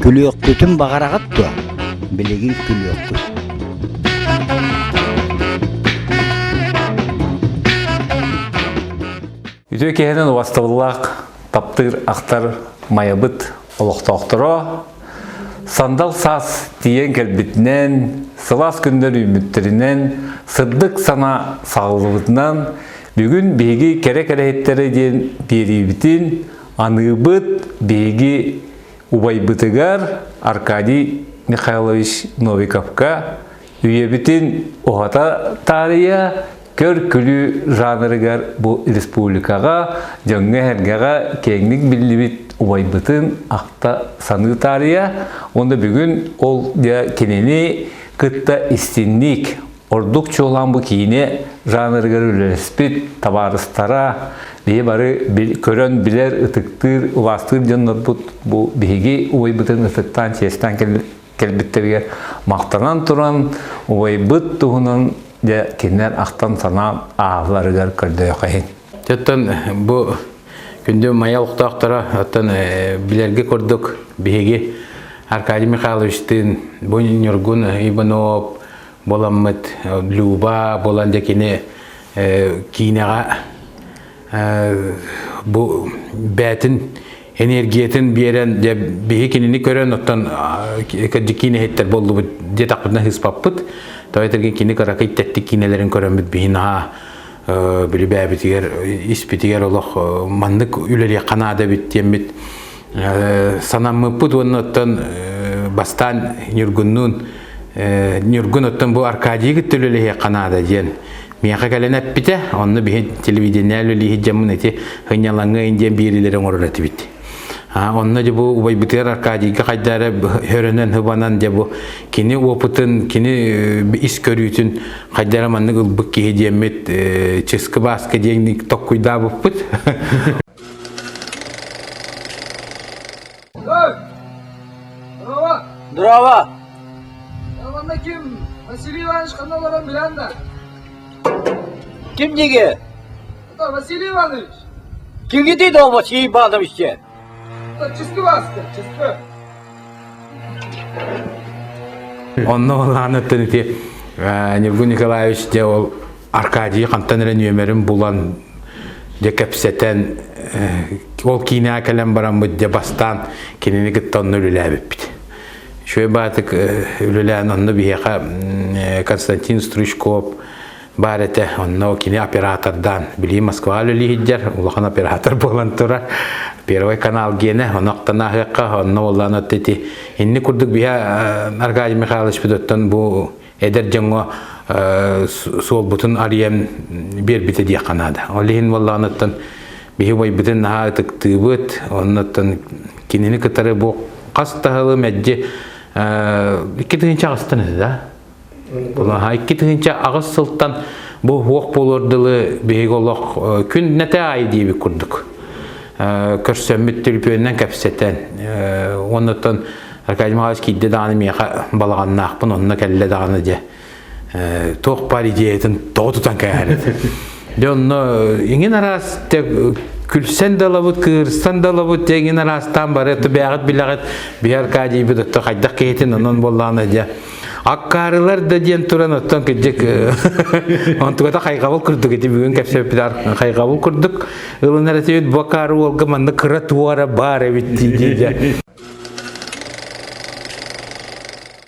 Күлүөхпүтүн баҕараҕыт дуо? Билигин күлүөхпүт. Үтүө киһинэн убастабыллаах таптыыр ахтар Майабыт олохтоохторо сандал саас тиийэн кэлбитинэн, сылаас күннэр үүммүттэринэн, сырдык санаа саҕыллыбытынан бүгүн биһиги кэрэ кэрэһиттэрэ диэн биэриибитин аныыбыт биһиги убайбытыгар Аркадий Михайлович Новиковка үйэбитин уһата таарыйа көр-күлүү жанрыгар бу республикаҕа дьоҥҥо-сэргэҕэ киэҥник биллибит убайбытын ахта саныы таарыйа уонна бүгүн ол дьэ кинини кытта истинник ордук чуолаан бу киинэ жанрыгар үлэлэспит табаарыстара биһи бары көрөн билэр ытыктыыр убаастыыр дьоннорбут бу биһиги убайбытын ытыктаан чиэстээн кэлбиттэригэр махтанан туран убайбыт туһунан дьэ кинилэр ахтан санаан ааҕалларыгар көрдөөхөйүн. Оттон бу күндү Майа олохтоохторо оттон билэргэ курдук биһиги Аркадий Михайловичтыын бу Ньургун Иванов буоламмыт Люба буолан дьэ кини киинэҕэ бу бээтин энергиятын биэрэн дьэ биһи кинини көрөн оттон киинэ иһиттэр буоллубут диэтэхпитинэ сыыспаппыт тоҕо этэргин кини кыракый тэттик киинэлэрин көрөммүт биһи наһаа били бэйэбитигэр испитигэр олох маннык үлэлиэххэ наада эбит диэммит санаммыппыт уонна оттон бастаан Ньургуннуун Ньургун оттон бу Аркадийы кытта үлэлэһиэххэ наада диэн Миэхэ кэлэн эппитэ, онно биһи телевидение үлэлииһит дьоммун ити һынньалаҥҥа индиэн биэриилэри оҥорор этибит. Онно дьэ бу убайбытыгар Аркадийга хайда эрэ хөрөнөн хыбанан дьэ бу кини опытын, кини ис көрүүтүн хайда эрэ маннык ылбыт киһи диэммит чыскы бааска диэн токкуйдаабыппыт. Здорово! Здорово! Манна ким? Василий Иванович ханна олорон билэн да? Ким диги? Это Василий Иванович. Кимгитий да Василий Иванович диэн? Это Чыскы Васка, Чыскы. Онно олаан өттөн ити Ньургун Николаевич дьэ ол Аркадий хантан эрэ нүөмэрин булан дьэ кэпсэтэн ол киинэҕэ кэлэн бараммыт дьэ бастаан кинини кытта онно үлэлээбиппит. Үчүгэй баатык үлэлээн онно биһиэхэ Константин Стручков баар этэ. Онно кини оператордаан билии Москваҕа үлэлии сылдьар, улахан оператор буолан турар. Первый канал гиэнэ, ону ахтан ааһыахха, онно буоллаан ити инни курдук биһэ Аркадий Михайлович оттон бу эдэр дьоҥҥо суолбутун арыйан биэрбитэ диэххэ наада. Ол иһин буоллаҕыттан биһи убайбытын наһаа ытыктыыбыт, оннуттан кинини кытары бу хас таһылы мэлдьи 2008-тан этэ да? 2008 сылтан бу уох буолуор дылы биһиги олох күн нэтэ аайы диэбит курдук көрсөммүт төлөпүөнүнэн кэпсэтэн оннуттан Аркадий Михайлович киирдэ даҕаны миэхэ балаҕаннаахпын онно кэллэ даҕаны дьэ туох баар идеятын тоҕо тутан кээһэр дьэ онно иҥин араас күлсэн да ылабыт кыырсан да ылабыт дьэ иҥин араастаан бары бэйэҕит билэҕит биһи Аркадийбыт отто хайдах киһитин онон буоллаҕына дьэ аккаарылар да диэн туран оттон кырдьык онтугата хайҕабыл курдук ити бүгүн кэпсэппит хайҕабыл курдук ылынар этибит бу акаары уолга манна кыра туора баар эбит дии дии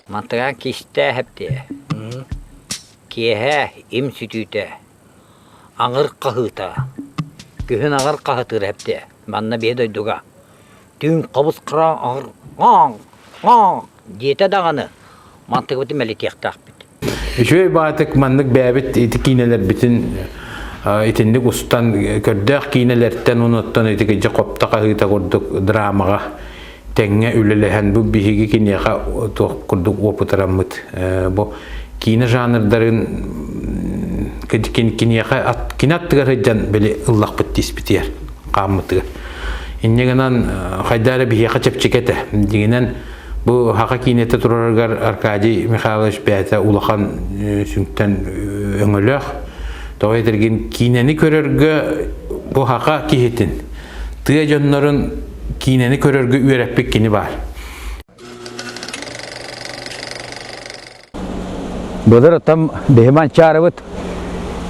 Мантыган кистээ хэптиэ. Киэһэ им сүтүүтэ, аҥыр хаһыыта. Күһүн аҥыр хаһытыыр хэптиэ. Манна биһи дойдуга. Түүн хобус хара аҥыр ҥооҥ ҥооҥ диэтэ даҕаны мантыгыбытын мэлитиэхтээхпит. Үчүгэй баатык маннык бэйэбит ити киинэлэрбитин итинник устан көрдөөх киинэлэртэн онуттан ити кыдьы хопто хаһыыта курдук драмаҕа тэҥҥэ үлэлэһэн бу биһиги киниэхэ туох курдук опытыраммыт бу киинэ жанрдарын киниэхэ кини аттыгар сылдьан били ыллахпыт тииспитигэр хааммытыгар инньэ гынан хайда эрэ биһиэхэ чэпчэки этэ дьиҥинэн Бу Хаха киинэтэ турарыгар Аркадий Михайлович бэйэтэ улахан сүҥтэн өҥөлөөх. Тоҕо этэргин киинэни көрөргө бу хаха киһитин, тыа дьоннорун киинэни көрөргө үөрэппит кини баар. Былыр оттон биһи Манчаарыбыт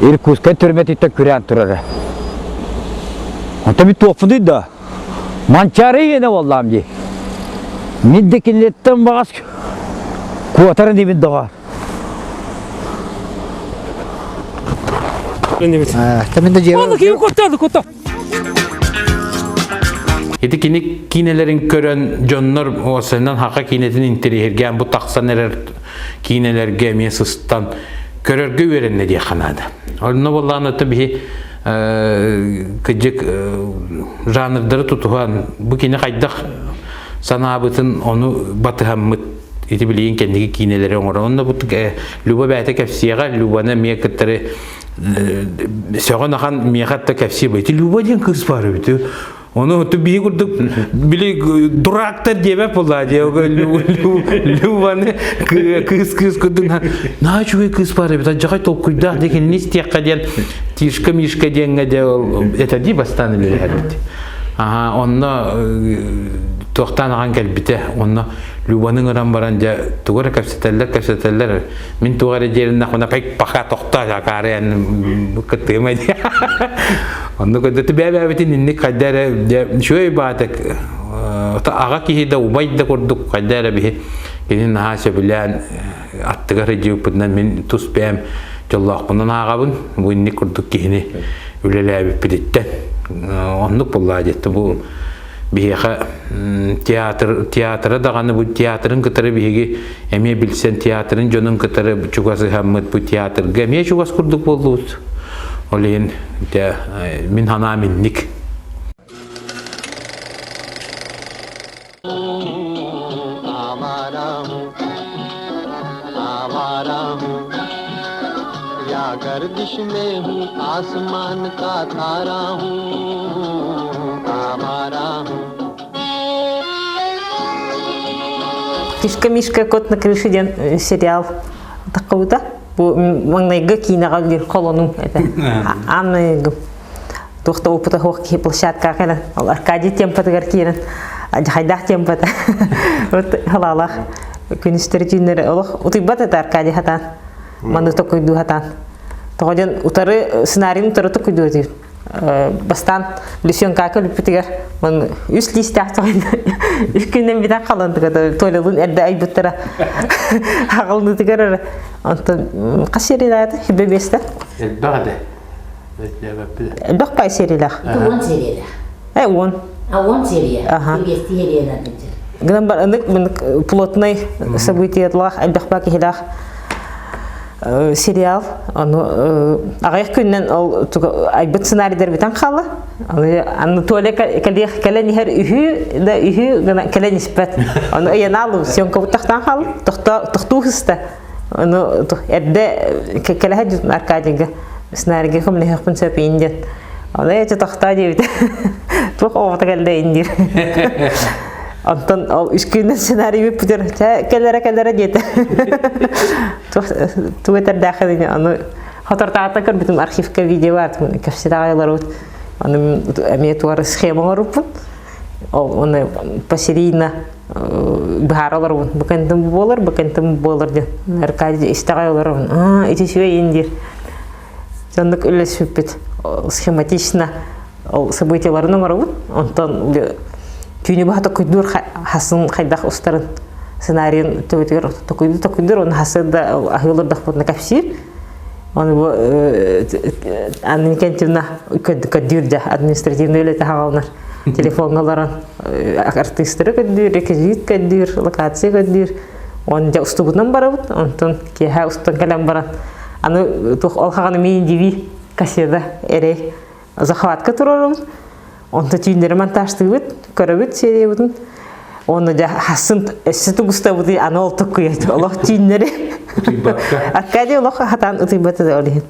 Иркутскай түрмэтиттэн күрээн турара. Онтон мин туохпунуй да? Манчаары иэнэ буоллаам дии. Мин да кинилэртэн баҕас куотар инибин доҕоор. Ити кини киинэлэрин көрөн дьоннор уосайынан хака киинэтин интэриэһиргээн бу тахсан эрэр киинэлэргэ эмиэ сыстан көрөргө үөрэннэ диэххэ наада. Онно буоллаҕына это биһи кыдьык жанрдары тутуһан бу кини хайдах санаабытын ону батыһаммыт ити билигин кэнники киинэлэри оҥорон онно бу Люба бэйэтэ кэпсиэҕэ Любаны эмиэ кыттары сөҕөн ахан миэхэ да кэпсии ити Люба диэн кыыс баар эбит Ону биһи курдук били дурактар диэбэт буолла дии Любаны кыыс кыыс курдук наһаа үчүгэй кыыс баар эбит алдьархай толкуйдаах дии кинини истиэххэ диэн Тишка Мишка диэҥҥэ дьэ ол этэ дии бастаан үлэлэһэрбит. Аха онно туохтаан ахан кэлбитэ онно Любаны ыҥыран баран дьэ тугу эрэ кэпсэтэллэр кэпсэтэллэр мин туох эрэ диэриннэхпинэ пай паха тохтоо акаары эн кыттыма дии оннук өйдөтү бэйэ-бэйэбитин инник хайда эрэ дьэ үчүгэй баатык аҕа киһи да убай да курдук хайда эрэ биһи кини наһаа сөбүлээн аттыгар сылдьыбыппытынан мин тус бэйэм дьоллоохпунан ааҕабын бу инник курдук киһини үлэлээбиппититтэн оннук буоллаа диэтти бу биһиэхэ театр театра даҕаны бу театрын кытары биһиги эмиэ билсэн театрын дьонун кытары чугасыһаммыт бу театрга эмиэ чугас курдук буоллубут ол иһин мин санаам инник Тишка Мишка Кот на крыше диэн сериал таххыбыта. Бу маҥнайгы киинэҕэ үлэлиир холонум этэ. Аан туох да опыта суох киһи площадкаҕа кэлэн ол Аркадий темпатыгар киирэн хайдах темпата вот халаалаах күнүстэри түүннэри олох утуйбат этэ Аркадий хатаан маны токуйдуу хатаан тоҕо диэн утары сценарийын утары токуйдуу этибит бастаан Люсенкака өлүппүтүгэр ман үс лиистээх үс күннэн бүтэн халан Толялыын эрдэ айбыттара аҕалыныытыгар эрэ онтон хас сериялаата сүбэ биэстэ элбэх этэ Элбэх пай сериялаах. Уон сериялаах. Э, уон. А уон серия. Ага. Биэсти сериялаах Гынан бар ынык мынык плотный событиялаах элбэх ба киһилээх сериал. Ону аҕыйах күннэн ол айбыт сценарийдар бүтэн хаалла. Аны Толя кэлэн иһэр үһү да үһү гына кэлэн испэт. Ону ыйанаалу съемка тохтоон хаалла. Тохтуу сыста. Ону эрдэ кэлэһэ дьон Аркадийга сценарийга көмөлөһүөхпүн сөп иин диэн. Ону эти тохтоо диэбитэ. Туох оҕото кэллэ иин диир. Онтон ол үс күнүнэн сценарий бүппүтэр. Чэ кэлэрэ кэлэрэ диэтэ. Тугу этэрдээххин ону хотортаата көрбүтүм архивка видео бар кэпсэтэ аҕай Ону эмиэ тугар схема оҥоруппун. Ол оны посерийно быһаара олоробун. Бу кэнтим буолар, бу кэнтим буолар диэн. Аркадий истэҕэй олоробун. Аа, ити үчүгэй диир. Соннук үллэспиппит схематично ол событияларын оҥоробут. Онтон түүнү баһа токуйдуур хасын хайдах устарын сценарийын төбөтүгэр токуйду токуйдуур, оны хасы да аһыылырдахпытына кэпсиир. Оны бу Анна Никентьевна көрдүүр дьэ административный үлэтэ хаҕаланар. Телефоҥҥа олорон артыыстары көрдүүр, реквизит көрдүүр, локация көрдүүр. Он дьэ устубутунан барабыт, онтон киэһэ устан кэлэн баран аны туох ол хаҕаны миин дивии кассета эрэй захватка турарым. Онто түүннэри монтажтыыбыт, көрөбүт сериябытын. Оны дьэ хасын өссө тугустабытый аны ол туккуйат олох түүннэри. Аркадий олох хатаан утуйбат ол иһин.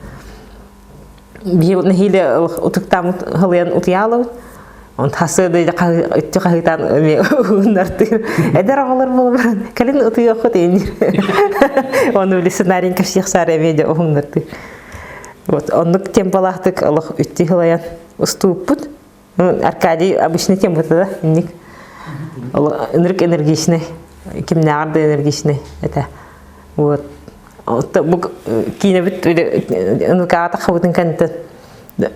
Биһи нэһиилэ утуктааммыт халыйан утуйаалабыт. Он хасыада үттү хаһыытаан эми ууннартыыр. Эдэр оҕолор буолан кэлин утуйуоххут иинир. Оны били сценарийын кэпсиэх саара эмиэ дьэ уһуннартыыр. Вот оннук темпалаахтык олох үттү хылайан устууппут. Аркадий обычный темпата да инник. Ынырык энергичный. Кимнээҕэр да энергичный это. Вот. Бу киинэбит ынырыкаҕа таххабытын кэнниттэн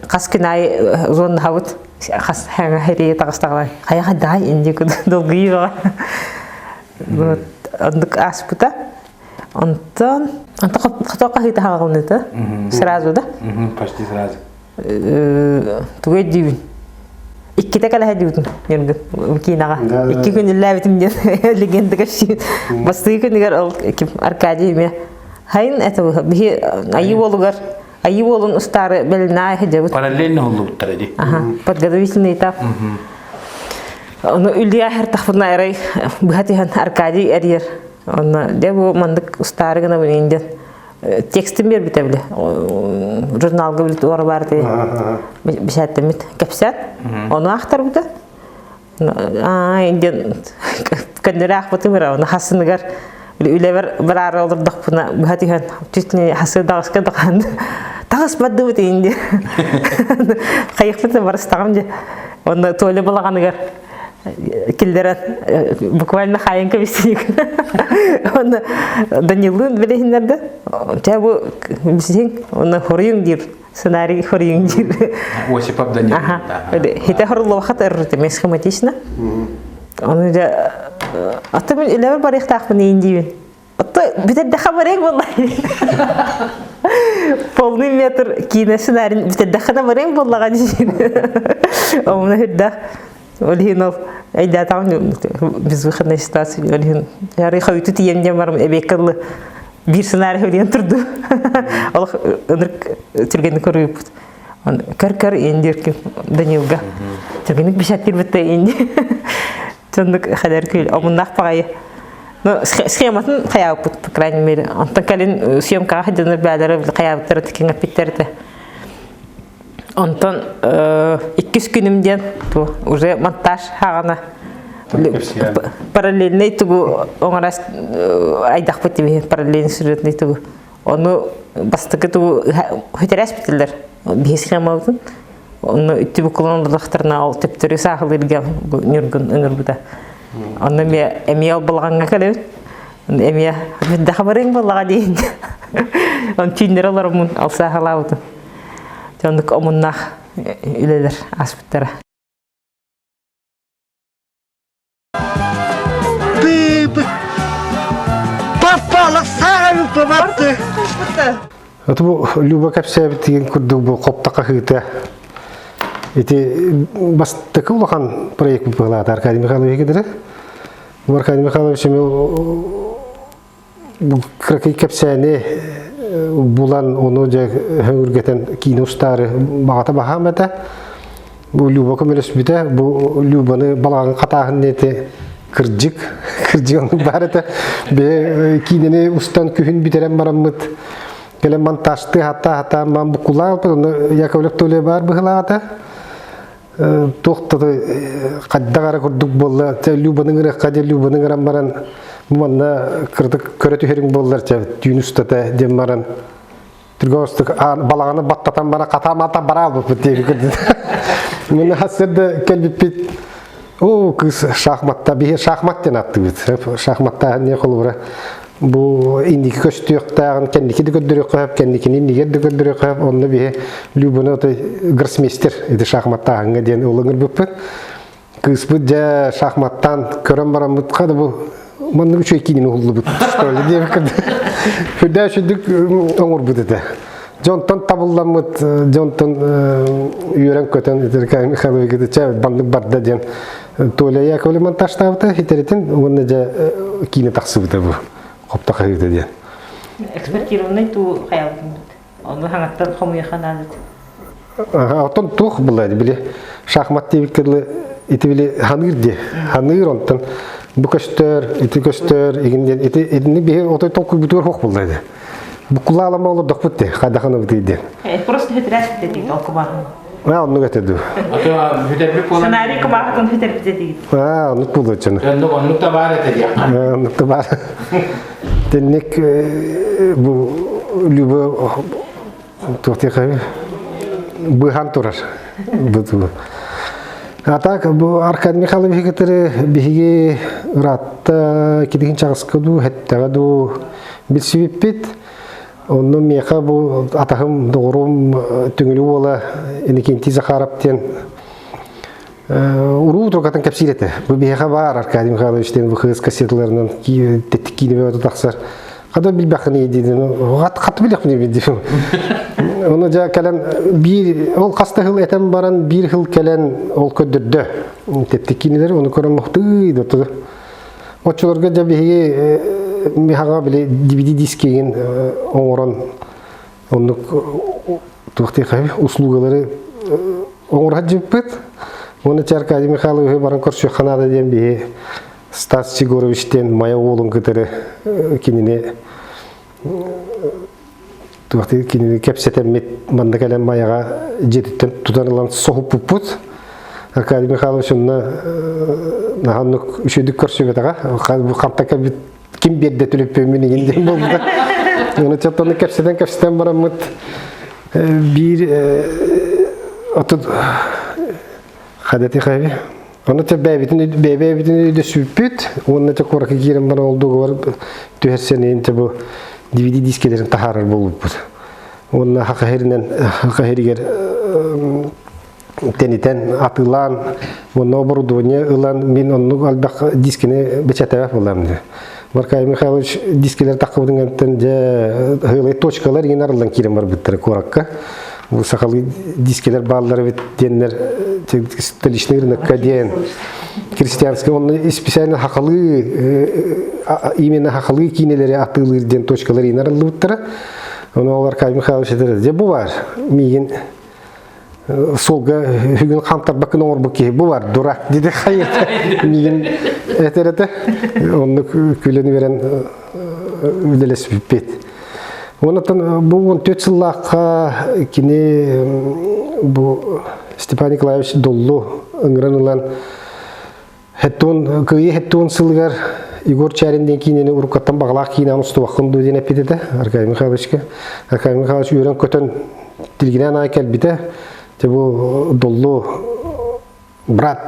хас күн аайы зоннаһабыт хас хэрийэ таҕыстаҕына хайа хайдаҕай инди долгуйуу Вот оннук ааспыта. Онтон онтон хото хаһыыта хаҕылныта сразу да? Почти сразу. Тугу өйдүүбүн? Иккитэ кэлэһэ диибитин Ньургун киинэҕэ. Икки күн үллээбитим диэн легенда кэпсиир. Бастакы күнүгэр ол ким Аркадий эмиэ хайын это биһи айыы уолугар айыы уолун устаары бэлинаа сылдьабыт. Параллельно уһуллубуттар ди. Аха, подготовительный этап. Ону үллү аһартахпына эрэй быһа түһэн Аркадий эрийэр. Онно дьэ бу маннык устаары гынабын иин диэн текстин биэрбитэ били журналга били туора баар бишээттэммит кэпсээн ону аахтарбыта аа диэн көннөрү аахпытым эрэ ону хасыныгар үлэбэр бараары олордохпуна быһа түһэн чуть не хасы даҕаска даҕаан таҕыс бардыбыт иин диэн хайыхпыт барыстаҕым дьэ онно Толя балаҕаныгар киллэрэн буквально хаайан кэбистиник онно Данилын билиһиннэрде чэ бу билсиҥ онно хоруйуҥ диир сценарий хоруйуҥ диир Осипов Данил хите хоруллубахат ыррытым схематично ону дьэ аты мин үлэбэр барыахтаахпын иин диибин Отто бүтэрдэххэ барыаҥ буолла. Полный метр киинэ сценарийын бүтэрдэххинэ барыаҥ буоллаҕа диир. Омуна үрдэх. Ол иһин ол өйдөөтөҕүм безвыходная ситуация ол иһин яры хойуту тиийэн диэн барым эбиэккэ дылы биир сценарий диэн турду. Олох ынырык түргэнник коруйуппут. Көр-көр индиркин Данилга. Түргэнник бишаттирбит инди. Соннук хадэр күл омуннаах баҕайы. Ну, схематын хайаабыппыт, по крайней мере. Онтон кэлин съемкаҕа сылдьаннар бээлэрэ хайаабыттара тикиҥэппиттэр этэ. Онтон иккис күнүм диэн уже монтаж хаҕана параллельный тугу оҥорос айдахпыт тибиһи параллельный сюжетный тугу ону бастакы тугу хүтэрээспитилэр биһи схемабытын Онно үттү букулан олордохторуна ол төптөрү саахылыырга бу Ньургун ыҥырбыта. Онно эмиэ эмиэ ол балаҕаҥҥа кэлэбит. Эмиэ да хабарыҥ буоллаҕа диэн. Он түүннэри олороммун ол саахалаабытым. Оннук омуннаах үлэлэр ааспыттара. Это бу Люба кэпсээбит деген курдук бу хопта хаһыыта ити бастакы улахан проект быһылаата Аркадий Михайлович кедere. Бу Аркадий Михайлович эми бу кыракый кэпсээни булан ону дьэ хөҥүргэтэн киинэ устаары баҕата баһаам этэ. Бу Люба көмөлөспүтэ, бу Любаны балаҕан хатааһын диэти кырдьык, кырдьык оннук баар этэ. Бэйэ киинэни устан күһүн бүтэрэн бараммыт кэлэн монтажтыы хатаа-хатаан баан буккулаабыппыт, онно Яковлев Толя баар быһылаата. Туох да хайдах эрэ курдук буолла, Любаны ыҥырыахха диэн Любаны ыҥыран баран манна кырдык көрө түһэриҥ буоллар, түүн устата диэн баран Түргөстүк балаҕаны баттатан бара хатаамата бараалбыппыт диэки көрдүн. Мин хасырда кэлбиппит оо кыыс шахматта биһи шахмат диэн аттыбыт. Шахматта не холобура бу индики көстүөхтээҕин кэнники да көрдөрүөххэ сөп, кэнникини иннигэр да көрдөрүөххэ сөп. Онно биһи Любаны отой гроссмейстер ити шахматтааһыҥҥа диэн ылыҥырбыппыт. Кыыспыт дьэ шахматтаан көрөн бараммыт хада бу маннык үчүгэй киинин уһуллубут что ли диэбиккэ үрдээ үчүгдүк оҥорбут этэ. Дьонтон табылламмыт, дьонтон үөрэн-көтөн Итиркай Михайлович чэ баннык барда диэн Толя Яковлев монтажтаабыта хитеритин уонна дьэ киинэ тахсыбыта бу хопто хаһыыта диэн. Экспертированный туу хаялбыт. Ону хаҥаттан хомуйаха наадат. Оттон туох була били шахмат диэбиккэ дылы ити били ханыыр дии. Ханыыр онтон бу көстөр, ити көстөр, игин диэн ити итини биһи отой толкуйбутугар хуох булла ди. Буккулаалама олордохпут ди, хайдаханабытый диэн. Просто хүтэрээс битэ ол кумааҕын. Аа, оннук этэ дуу. Ото хүтэрбит буолан. Сценарий кумааҕытын хүтэрбит этигит. Аа, оннук буолуо чаны. Оннук оннук да баар этэ диэххэ. Оннук да баар. Тинник бу Люба. Туох быһан турар. А так бу Аркадий Михайлович кытары биһиги ыраатта кидигин чаҕыска дуу, хэттэҕэ дуу билсибиппит. Онно миэхэ бу атаһым, доҕорум Түҥүлү уола Иннокентий Захаров диэн уруу тургатын кэпсиир этэ. Бу биһиэхэ баар Аркадий Михайлович диэн бу кыыс кассеталарынан тэттик киинэбэ тахсар. Хата билбэххин диэн хат хат билэхпин диэн. Ону дьэ кэлэн биир ол хаста хыл этэн баран биир хыл кэлэн ол көрдөрдө. Тэттик киинэлэр ону көрөн мохтуй да Оччолорго дьэ биһиги Михаҕа били DVD дискигин оҥорон оннук туох диэхэй услугалары оҥоро сылдьыбыппыт. Уонна Аркадий Михайловиһы баран көрсүөххэ наада диэн биһи Стас Егорович диэн Майа уолун кытары кинини туох кинини кэпсэтэммит манна кэлэн Майаҕа дьиэтиттэн тутан ылан соһуппуппут. Аркадий Михайлович онно наһаа оннук үчүгэйдик көрсүбэтэҕэ. Хантан кэлбит ким биэрдэ түлүппүммүн игин диэн буолбута. Оны чаттаны кэпсэтэн кэпсэтэн бараммыт биир отут хадати хайби. Оны те бэйбитин бэйбэйбитин өйдө сүппүт уонна те куоракка киирэн баран ол дугубар түһэрсэнин те бу DVD дискелерин таһаарар буолбуппут. Уонна хахахиринен хахахиригер тэнитэн атыылаан уонна оборудование ылан мин оннук элбэх дискини бэчээтэбэх буоллам дии. Маркай Михайлович дискилер таххыбытын дьэ ыһыылай точкалар иҥин арыллан киирэн барбыттара куоракка. Бу сахалыы дискилер бааллар эбит диэннэр столичный рынокка диэн крестьянский онно специально хахалыы именно хахалыы киинелери атыылыыр диэн точкалар иҥин арыллыбыттара. Ону Аркадий Михайлович этэр дьэ бу бар миигин суолга бүгүн хантарбаккын оҥорбут киһи бу бар дурак диде хайыта миигин этэр этэ оннук күлэн үөрэн үлэлэспиппит онтон бу 14 сыллаахха кини бу Степан Николаевич Доллу ыҥыран ылан Хеттуун кыайыы хеттуун сылыгар Егор Чарин диэн киинэни уруккаттан баҕалаах киинэҕин устубаккын дуо диэн эппит этэ Аркадий Михайловичка. Аркадий Михайлович үөрэн-көтөн тилгинээн аҕай кэлбитэ. Дьэ бу Доллу брат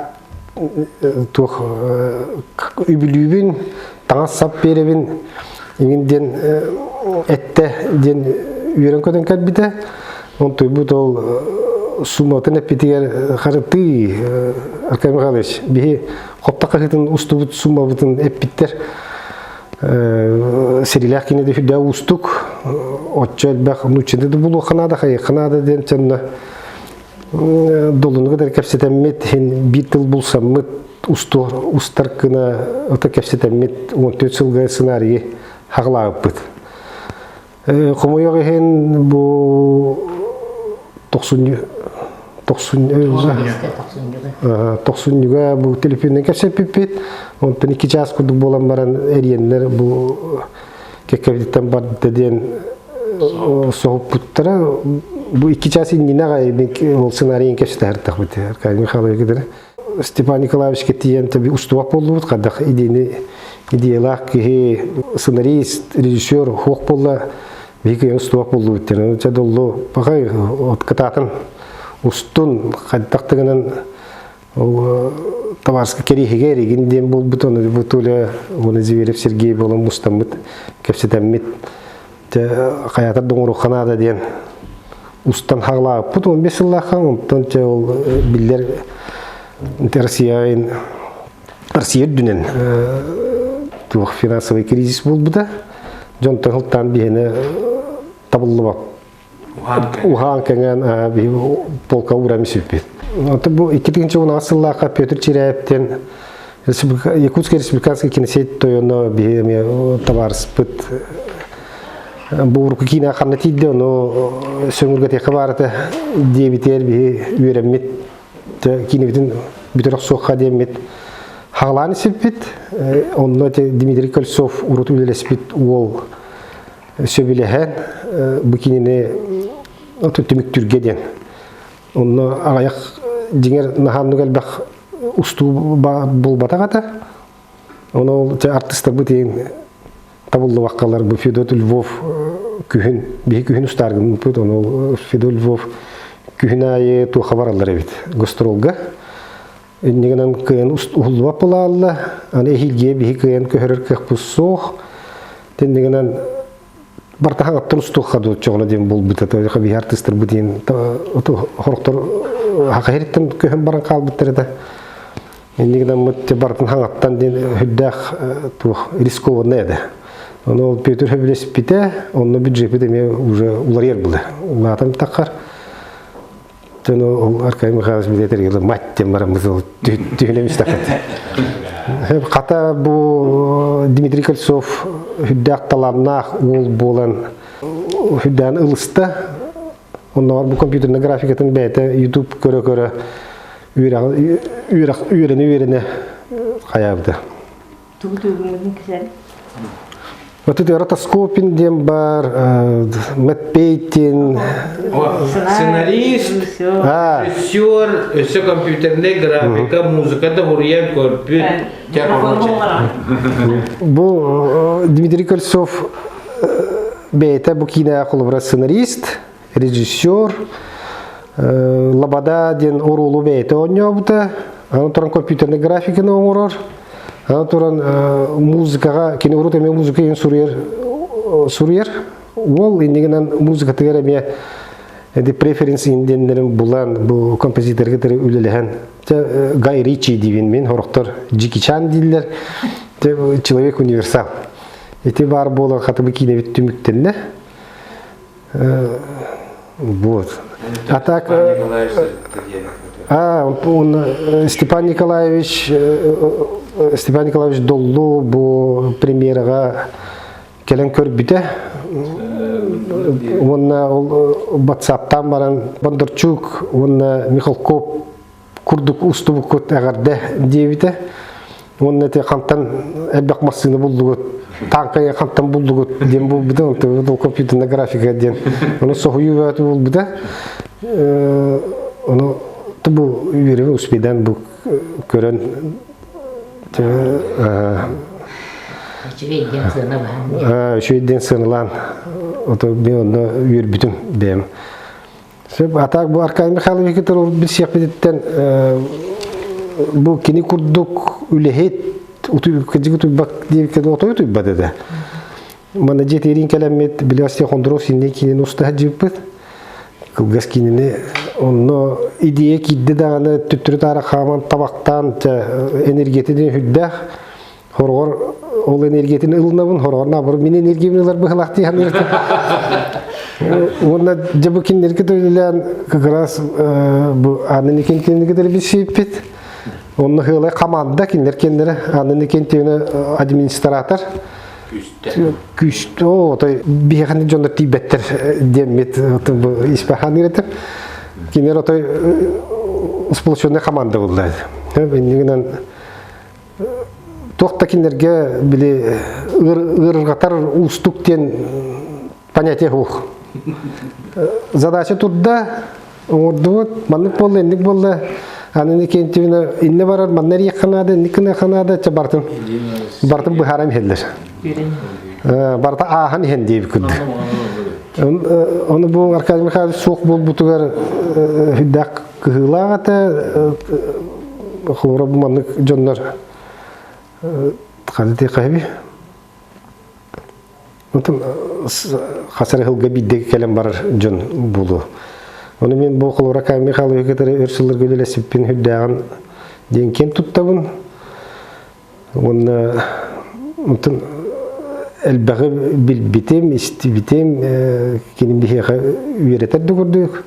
туох үбүлүүбүн, таҥас-сап биэрэбин иҥин диэн эттэ диэн үөрэн-көтөн кэлбитэ. Онтуйбут ол сумматын эппитигэр харытыы Аркадий Михайлович биһи хопто хаһыытын устубут суммабытын эппиттэр сирилээх киниде сүрдээх уустук оччо элбэх нууччаны да булуохха наада хайыахха наада диэн чанна долуну кытары кэпсэтэммит иһин биир тыл булсаммыт устар гына ото кэпсэтэммит 14 сылга сценарийы хаҕылаабыппыт Хомойуох иһин бу тохсунньу тохсунньуга бу телефонунан кэпсэппиппит. Онтон икки чаас курдук буолан баран эриэннэр бу кэккэбититтэн барда диэн соһуппуттара. Бу икки чаас иннинэ аҕай ол сценарийын кэпсэтэ Аркадий Михайлович Степан Николаевичка тиийэн тэби устубак буоллубут хадах идеяны идеялаах киһи сценарист режиссер хуох буолла биһиги устубак буоллубут диэн чэ доллу пахай от кытаатын устун хайдахтыгынан ол товарска кэриһигэ эригин диэн буолбут ону бу Толя уонна Зверев Сергей буолан мустаммыт кэпсэтэммит хайатар доҥоруохха наада диэн устан хаҕылаабыппыт 15 сыллаахха онтон чэ ол биллэр Россия Россия үрдүнэн туох финансовый кризис буолбута дьонтон сылтаан биһиэнэ табыллыбат уһаан кэҥээн биһи полка ууран сүппүт. Оттон бу 2016 сыллаахха Петр Чиряевтен Якутский республиканский киносеть тойоно биһи эмиэ табаарыспыт бу урукку киинэ ханна тиийдэ ону сөҥүргэтиэххэ баарата диэбитигэр биһи үөрэммит киинэбитин бүтэр охсуохха диэммит хаҕалаан испиппит онно Дмитрий Кольцов урут үлэлэспит уол сөбүлэһэн бу киинэни түмүктүүргэ диэн онно аҕыйах дьиҥэр наһааннык элбэх устуу буолбатах этэ. Ону ол артыстарбыт иһин табыллыбаккалар бу Федот Львов. күһүн биһи күһүн устааргыммыт ону Федор Львов күһүн аайы туохха бараллар эбит гастролга иннигинэн кыайан уһуллубат буолаалла аны эһиилгиэ биһи кыайан көһөрөр кыахпыт суох тиннигинэн бартахан аттан устуохха дуу чоҕуна диэн буолбута то биһи артыыстарбыт диэн хорохтор хахаһириттэн көһөн баран хаалбыттар этэ Иннигинаммыт барытын хаҥаттан диэн үрдээх туох рискованный этэ. Ону ол Петр сөбүлэспитэ, онно бюджеппит эмиэ уже уларыйар була. Улаатан таххар. Төн ол Аркадий Михайлович билетер мать диэн бараммыт ол түһүнэмистэхпит. Хата бу Дмитрий Кольцов үрдээх талааннаах уол буолан үрдээн ылыста. Оннооҕор бу компьютерный графикатын бэйэтэ YouTube көрө-көрө үөрэх үөрэнэ-үөрэнэ хайаабыта. Тугу тугуҥҥутун кисэр? Вот это ротоскопин диэн бар, Мэтт Пейтин. Сценарист, режиссер, өссө компьютерная графика, музыка да хуруйан көрбүт. Бу Дмитрий Кольцов бэйэтэ бу киинэ холобура сценарист, режиссер, Лобода диэн оруолу бэйэтэ оонньообута. Аны туран компьютерный графиканы оҥорор. Аны туран музыкаҕа, кини урут эмиэ музыка иһин суруйар, суруйар. Уол иннигинэн музыкатыгар эмиэ эди преференс диэннэрин булан бу композиторга кытары үлэлэһэн Гай Ричи диибин мин хорохтор Джеки Чан дииллэр человек универсал ити баар буолан хатыбы киинэбит түмүктэннэ Вот. А так... А, он, Степан Николаевич, Степан Николаевич Доллу бу премьераҕа кэлэн көрбүтэ. Уонна ол ватсаптан баран Бондарчук уонна Михалков курдук устубуккут эҕэрдэ диэбитэ. Уонна ити хантан элбэх массыына буллугут, тааҥкайы хантан буллугут диэн булбута, онтон компьютерная графика диэн. Ону соһуйуу бөҕөтө булбута. Ону бу үөрүбү успейдан бу көрөн Үчүгэй диэн сыаналаан. Үчүгэй диэн сыаналаан. Ото мен онно үөрбүтүм бэйэм. Сөп, а так бу Аркадий Михайлович кытары билсиэхпититтэн бу кини курдук үлэһит кырдьык утуйбат диэбиккэ отой утуйбат этэ. Манна дьиэтигэр кэлэммит Белястия Хондров синней киинин устаһа дьиэппит. Кылгас киинини онно идея киирдэ даҕаны төттөрү таара хааман табахтаан энергиятын үрдээх Хорҕор ол энергиятын ылынабын, хорҕор наоборот мин энергиябын ылар быһылаах дии саныыр. Уонна дьэ бу кинилэргэ үлэлээн как раз бу Анна Никентьевна кытары билсибиппит. Онно хыалай команда кинилэр кеннere Анна Никентьевна администратор. Күүстэй. О, той биһиэхэ дьоннор тиийбэттэр диэммит бу испахан иретер. Кинилэр отой сплоченная команда булла. Иннигинэн туох да кинилэргэ били ыарырҕатар уустук диэн понятие суох. Задача турда, оҥордубут, маннык буолла, инник буолла. Аны Никентьевна инне барар, манна эрийэххэ наада, инник гыныахха наада, чэ бартын бартын быһааран иһэллэр. Барыта ааһан иһэн диэбит курдук. Ону бу Аркадий Михайлович суох буолбутугар үрдээх кыһыылаах этэ. Холобура бу маннык дьоннор ханна хаһыби Онтон хас эрэ сылга биирдэ кэлэн барар дьон буолуо. Ону мен бу холобура Кай Михайлович кытары өр сылларга үлэлэспиппин үрдээҕин диэн киэн туттабын. Уонна онтон элбэҕи билбитим, истибитим, кини биһиэхэ үөрэтэр да курдук.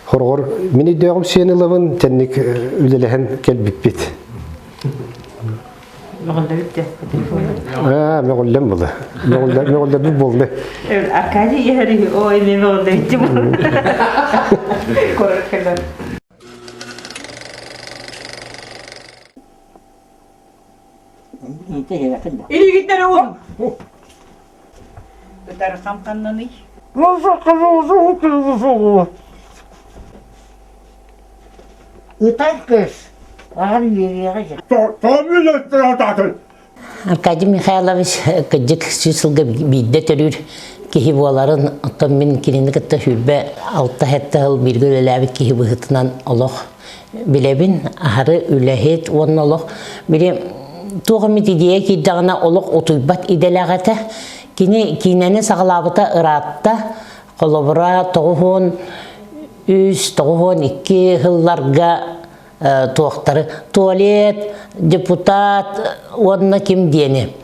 Хороҕор мин өйдөөҕүм сиэн ылабын, тэнник үлэлэһэн кэлбиппит. Мөҕүллэбит де. Аа, мөҕүллэн була. Мөҕүллэрбит буолла. Аркадий иһэри, ой, мен мөҕүллэбит Корот кэлэр. Илиигиттэн уун! Ытархам ханнаный? Ытар кыыс, аҕам үөрүөҕэ Аркадий Михайлович кырдьык сүүс сылга биирдэ төрүүр. киһи буоларын, оттон мин кинини кытта 26-7 сыл бииргэ үлэлээбит киһи быһыытынан олох билэбин, аһары үлэһит уонна олох били туох эмит идея киирдэҕинэ олох утуйбат идэлээх этэ. Кини киинэни саҕалаабыта ыраатта, холобура 93 92 сылларга туохтары туалет, депутат уонна ким диэни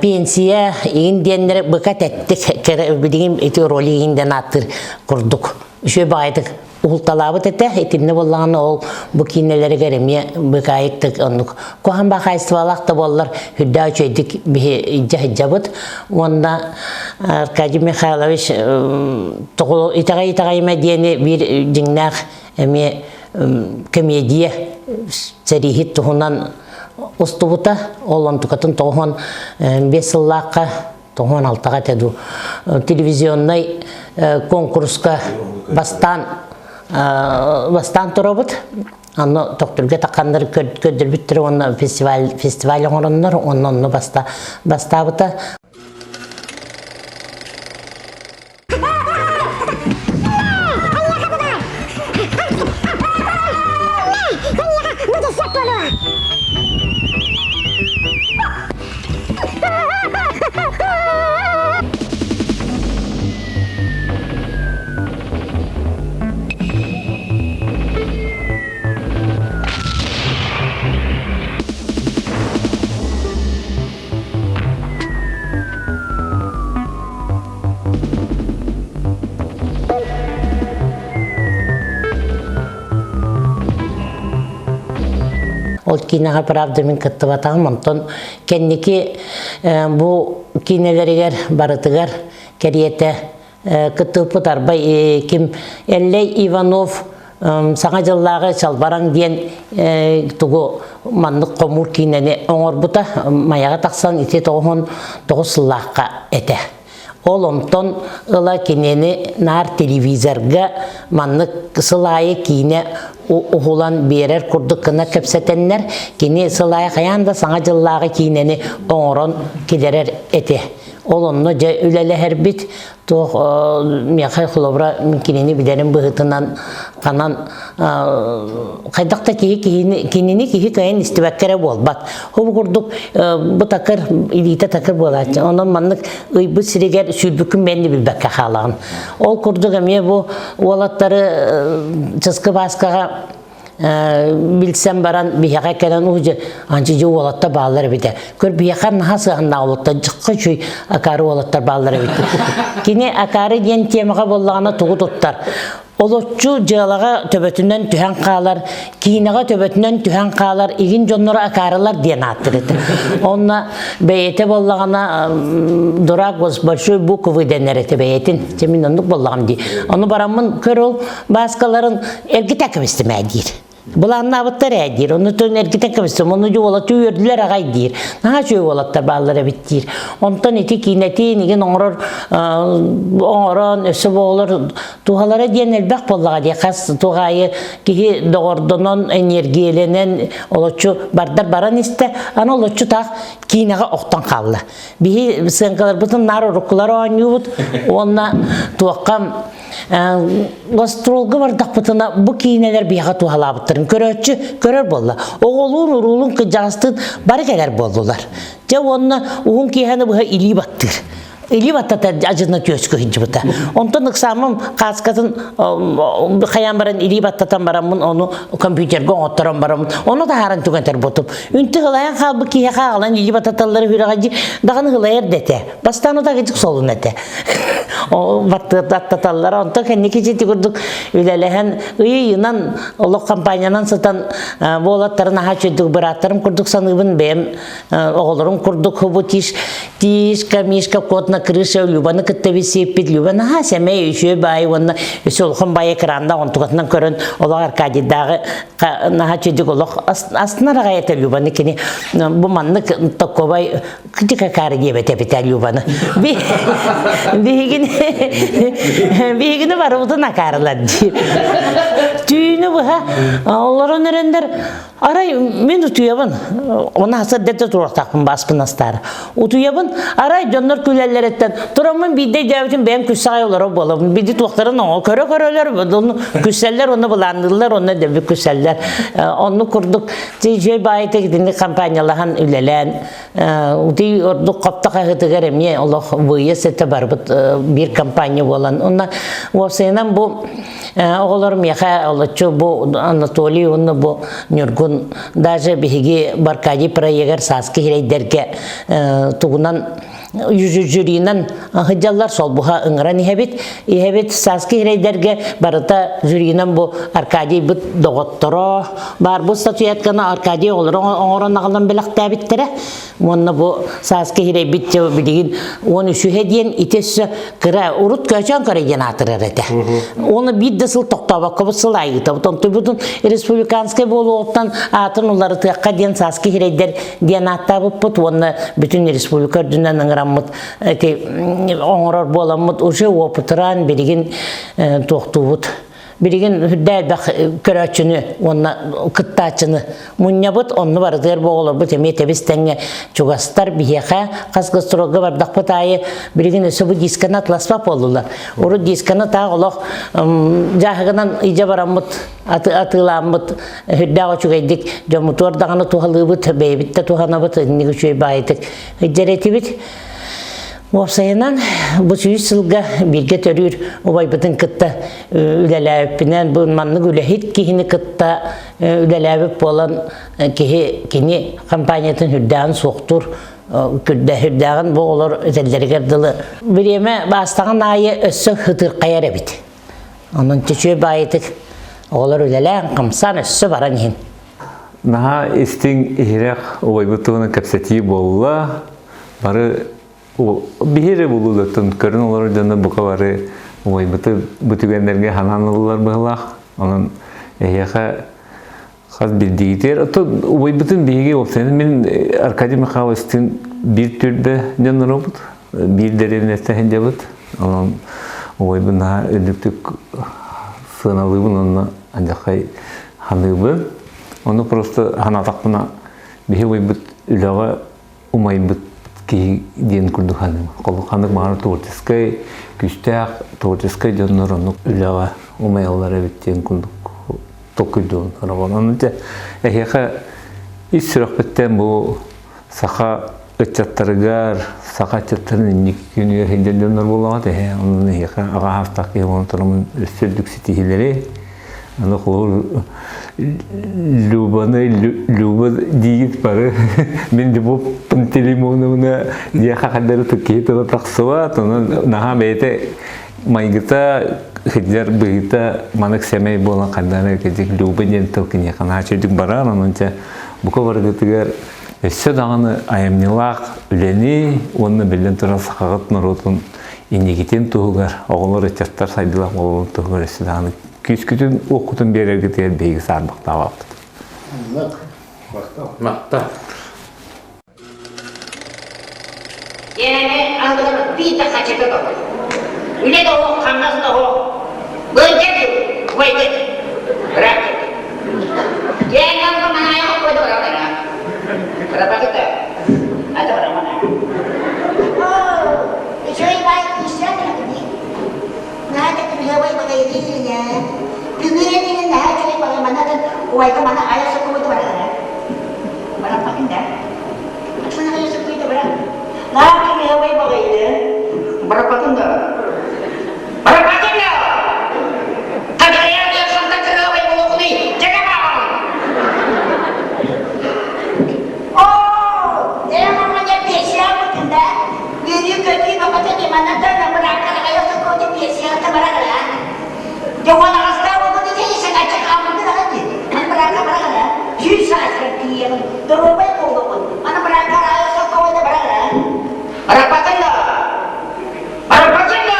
пенсия игин диэннэри быка тэттик билигин ити роли игин диэн ааттыыр курдук үчүгэй баҕайытык уһулталаабыт этэ итиннэ буоллаҕына ол бу киинэлэригэр эмиэ быкаайыктык оннук куһаҕан баахайыстыбалаах да буоллар үрдээх үчүгэйдик биһи илдьэ сылдьабыт уонна Аркадий Михайлович итэҕэй итэҕэйимэ диэни биир дьиҥнээх эмиэ комедия сэрииһит туһунан устубута ол онтукатын тоҕуһун биэс сыллаахха тоҕуон алтаҕа этэ дуу телевизионнай конкурска бастаан бастаан турабыт Онно тохтурга тахханнар көрдөрбүттэр уонна фестиваль фестиваль оҥороннор уонна онно баста бастаабыта. Ол киинэҕэ правда мин кыттыбатаҕым онтон кэнники бу киинэлэригэр барытыгар кэриэтэ кыттыыппыт арбай ким Эллэй Иванов Саҥа дьыллааҕы Чалбараҥ диэн тугу маннык хомуур киинэни оҥорбута Майаҕа тахсан ити 99 сыллаахха этэ. Ол онтон ыла кинини наар телевизорга маннык сыл аайы киинэ уһулан биэрэр курдук гына кэпсэтэннэр кини сыл аайы хайаан да Саҥа дьыллааҕы киинэни оҥорон килэрэр этэ. Ол онно дьэ үлэлэһэрбит туох миэхэ холобура мин кинини билэрим быһыытынан ханан хайдах да киһи киһини кинини киһи кыайан истибэккэ эрэ буолбат. Ол курдук бу такыр илиитэ такыр буолааччы. Онон маннык ыйбыт сиригэр сүүрбүккүн бэйэни билбэккэ хаалаҕын. Ол курдук эмиэ бу уолаттары Чыскы Бааскаҕа билсэн баран биһиэхэ кэлэн уу анчы дьэ уолаттар бааллар эбитэ көр биһиэхэ наһаа сыһаннаах уолаттар дьыкка үчүй акаары уолаттар бааллар эбит кини акаары диэн темаҕа буоллаҕына тугу туттар олоччу дьыалаҕа төбөтүнэн түһэн хаалар киинэҕэ төбөтүнэн түһэн хаалар игин дьонноро акаарылар диэн ааттыр этэ онно бэйэтэ буоллаҕына дурак с большой буквы дэнэр этэ бэйэтин чэ мин оннук буоллаҕым дии ону бараммын көр ол Бааскаларын эргитэ кэбистим ээ диир. Былааннаабыттар ээ диир. Ону төн эргитэ кэбистим. Ону дьэ уолаттыы үөрдүлэр аҕай диир. Наһаа үчүгэй уолаттар бааллар эбит диир. Онтон ити киинэтин игин оҥорор оҥорон өссө оҕолор туһалара диэн элбэх буоллаҕа дии. Хас туох аайы киһи доҕордонон, энергиялэнэн олоччу бардар баран истэ. Аны олоччу таах киинэҕэ охтон хаалла. Биһи сыаҥкаларбытын наар уруккулар оонньуубут уонна туохха Гастролга бардахпытына бу киинэлэр биһиэхэ туһалаабыттарын көрөөччү көрөр буолла. Оҕолуун, уруулун, кырдьаҕастыын бары кэлэр буоллулар. Дьэ уонна уһун киэһэни быһа илии баттыыр. Илии баттата ажына түөскө сылдьыбыта. Онтон ыксаамым кааскатын хайаан баран илии баттатан бараммын ону компьютерга оҥотторон бараммын ону таһааран түгэтэр ботум. Үнтү ылайан хаалбыт киһиэхэ аҕалан илии баттаталлары үрэҕэ даҕаны ылайар да этэ. Бастаан утагычык солун этэ. Баттаталлар. Онтон кэнники ити курдук үлэлэһэн ый-ыйынан олох компаниянан сытан буолаттарын аһа үчүгдүк бырааттарым курдук саныыбын бэйэм оҕолорум курдук хубу тиш тишка мишка кот на крыше Любаны кытта билсиэппит Люба наһаа сэмэй үчүгэй баай уонна өссө улахан баай экранда онтукатынан көрөн олох Аркадийдааҕы наһаа үчүгдүк олох астынар аҕай этэ Любаны кини бу маннык такобай Кытыка каары диэбэтэ эбитэ Любаны. Биһигини биһигини барыбытын акаарылар диир. Түүнү быһа олорон эрэннэр арай мин утуйабын. Оны хасар дэтэ туруохтаахпын бааспын астаары. Утуйабын арай дьоннор күлэллэр. Кэннилэриттэн тураммын биирдэ өйдөөбүтүм бэйэм күссэҕэй олорор буолабын. Биди туохтарын оҥо көрө-көрөлөр, күссэллэр, онно былаанныыллар, онно дэби күссэллэр. Оннук курдук үчүгэй баайытык итинник компаниялаһан үлэлээн Ути ордук хопто хаһытыгар эмиэ олох выезд этэ барбыт биир компания буолан. Онно уопсайынан бу оҕолор миэхэ олоччу бу Анатолий уонна бу Ньургун даже биһиги Баркадий проегар сааскы хирэйдэргэ тугунан жюринан сылдьаллар солбуха ыҥыран иһэбит. Иһэбит сааскы хирэйдэргэ барыта жюринан бу Аркадийбыт доҕотторо баар бу статуэтканы Аркадий оҕолоро оҥорон аҕалан бэлэхтээбиттэрэ. Уонна бу сааскы хирэйбит билигин 13-үһэ диэн ити өссө кыра урут көөчөөн көрө диэн аатырар этэ. Оны биир да сыл тохтообокко бу сыл айыытабыт. Онтубутун республиканскай буолуоҕуттан аатын уларытыахха диэн сааскы хирэйдэр диэн ааттаабыппыт уонна бүтүн республика үрдүнэн ыҥыраммыт эти оҥорор буоламмыт уже опытыран билигин туохтуубут билигин үрдэ элбэх көрөөччүнү уонна кыттааччыны мунньабыт онну барытыгар бу оҕолорбут эмиэ тэбис тэҥҥэ чугастар биһиэхэ хас гастролга бардахпыт аайы билигин өссө бу дисканы атласпат буоллулар урут дисканы таах олох дьааһыгынан илдьэ бараммыт атыылааммыт үрдээх үчүгэйдик дьоммутугар даҕаны туһалыыбыт бэйэбит да туһанабыт инник үчүгэй баайытык илдьэр Уопсайынан, бу сүүс сылга бииргэ төрүүр убайбытын кытта үлэлээбиппинэн, бу маннык үлэһит киһини кытта үлэлээбит буолан киһи кини компаниятын үрдээҕин суохтуур үрдээҕин бу оҕолор этэллэригэр дылы бириэмэ баастаҕын аайы өссө ытырхайар эбит. Онон чөчүө баайытык оҕолор үлэлээн, хамсаан өссө баран иһин. Наһаа истиҥ иһирэх убайбыт туһунан кэпсэтии буолла. Бары биһири булуулартан көрөн олорор дьоно бука бары убайбыты бу түгэннэргэ ханаан ыллылар быһылаах. Онон эһиэхэ Хас биирдиигитигэр оттон убайбытын биһиги уопсайынан мин Аркадий Михайловичтыын биир түөлбэ дьонноробут, биир дэриэбинэттэн сылдьабыт. Онон убайбын наһаа үрдүктүк сыаналыыбын уонна алдьархай ханыыбын. Ону просто санаатахпына биһи убайбыт үлэҕэ умайбыт киһи диэн курдук саныыбын. Ханнык баҕарар творческай, күүстээх творческай дьоннор оннук үлэҕэ умайаллар эбит диэн курдук толкуйдуон сороҕор. Ону дьэ эһиэхэ ис сүрэхпиттэн бу саха ыччаттарыгар, саха ыччаттарын инники күнүгэр сылдьар дьоннор буолаҕыт эһэ. Онон эһиэхэ аҕа саастаах киһи буолан тураммын өссө үрдүк ситиһиилэри Аны холобур Любаны Люба диигит бары мин Любовь Пантелеймоновна диэхэ хардары киһи тыла тахсыбат онон наһаа бэйэтэ майгыта сылдьар быһыыта манык сэмэй буолан хардары кырдьык Люба диэн тыл киниэхэ наһаа үчүгдүк барар онон чэ бука барыгытыгар өссө даҕаны айымньылаах үлэни уонна биллэн турар сахаҕыт норуотун инникитин туһугар оҕолор ыччаттар сайдыылаах буолалларын туһугар өссө даҕаны күүскүтүн уоххутун биэрэргитигэр биһиги саарбахтаабаппыт. Махтал. Диэни андыгар биир хачыта да Үлэ да оһох, хамнас да оһох. Быйдыр, быйдыр. Рак. Диэни андыгар манаайа койду барамана. Рабакыта. Ата барамана. Үчүгэй баай киирсээн Наһаа да кырыһыабай баҕайы Күҥүрэн иһин наһаа үчүгэй баҕайы манатын убайга мана айа соккубута барара. Бараппатын да. Атын айа соккуйта бара. Наһаа кырыһыабай баҕайы. Бараппатын да. Бараппатын да! Хатырыйар да ханта кырыһыабай буолуоххунуй? Дьэгэ бааҕын! Оо, ээ мама дьэ пенсияҕа да. Үөрүү-көтүү бөҕөтө диманатан бырааккар айа соккуйта пенсияҕа барара. Дьоҕон аҕастаах буолбут ити саҥаччы хааммытын аҕай дии. Аны быраакка бараҕын 100 сааскар тиийэҕин, доруобай буолуоҕун. Аны быраакка аайы соккоҕойно бараҕын Бараппатын да! Бараппатын да!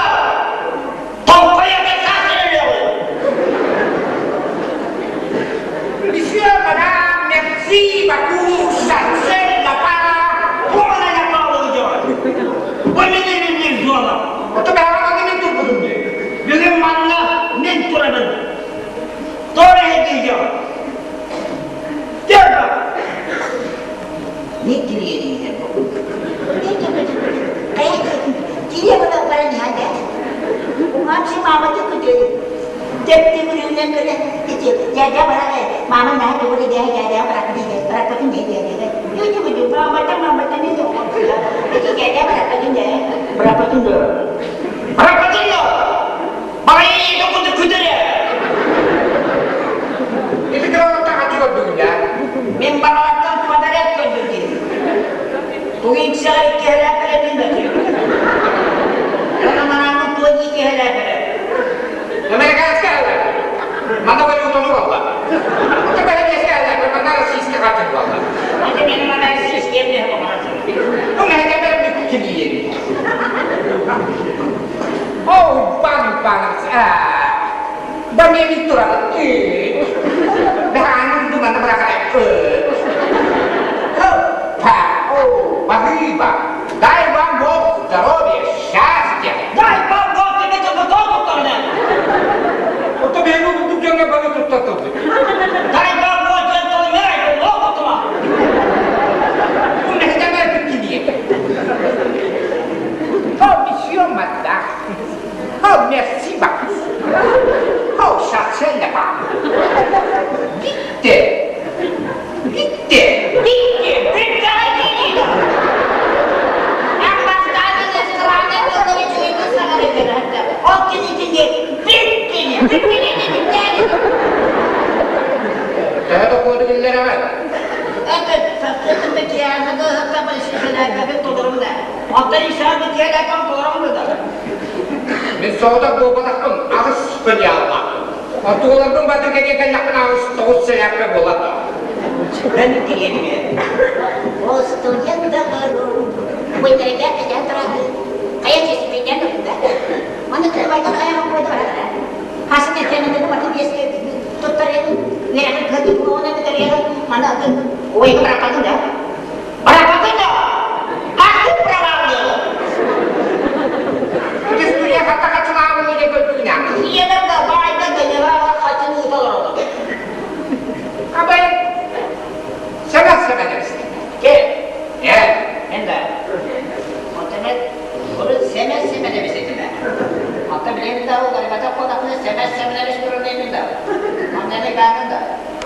Тоҥхойо саас өлүөҕү! Monsieur, madame, merci beaucoup, chassez la part, pour la parole Бу мин зона. Ото бэҕэҕэ мин турбутум дии. Бүгүн манна мин турабын. Тоҕо эһэдиийэ? Тема! Не кириэрийэр. Дядя барак, мама на это будет дядя, дядя барак, дядя, барак, дядя, дядя. Люди будут, мама, там, мама, там, не знаю. Дядя барак, дядя, барак, дядя. Барак, дядя. Барайы докуды күдірі. Ити кыраҕыттан хаччы көрдүгүн да? Мен балалартан подарок көрдүм. Тугин кисэҕэ иккиһэлээппэрэ да. Она марамы туой иккиһэлээппэрэ. Американская алла. Мана валютаны буолла. Ото бэһэниэскэ алла, манна российский хаччы буолла. Это мен мана российский эмне болған. Ну, мэһэкэмэр килиери. О, Иван Иванович, а, Бамеми туран, Бэхааны думана бырахара, Хоппа, о, бахыба, дай вам Бог здоровья, счастья. Дай вам Бог тебе готову Ото бэйну курдук дьоҥҥо бары туттатылды. Дай вам Бог джентльмен, локутума. Бу мэһэкэмэр килиери. Oh, monsieur, madame. Oh, merci beaucoup. Oh, chassez le pas. Bitte. Bitte. Bitte, bitte, bitte. Төһө докуоду биллэрэмэ? Мин соҕотох буолбатахпын, аҕыс филиалга. Онтугуларбын баты кэриэ кэллэхпин аҕыс тоҕус сэлээппэ буолар. Студент Ити студия хатта хачылаабын иле көрдүгүнэ. Абай, сэмэх сэмэнэбис.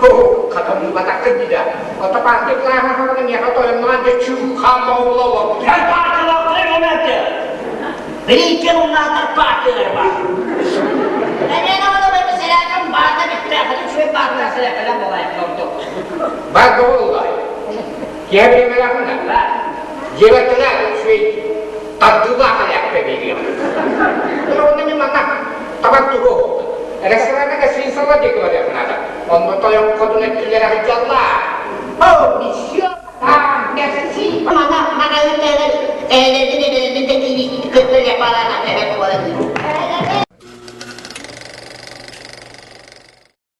Э, хо, хатамны батаккын дида. Ото партия плаха хавана меха тойоннан де чу хам оулоло. Бар боллай. Кебремелахына. Жебеттелер шуй тардыла халяппа бериyor. Оны мен манна табак тугу. Ресторана гостиницала деки бар якынада. Онно тойон кодун эттилер хыджалла. О, monsieur, ah, merci.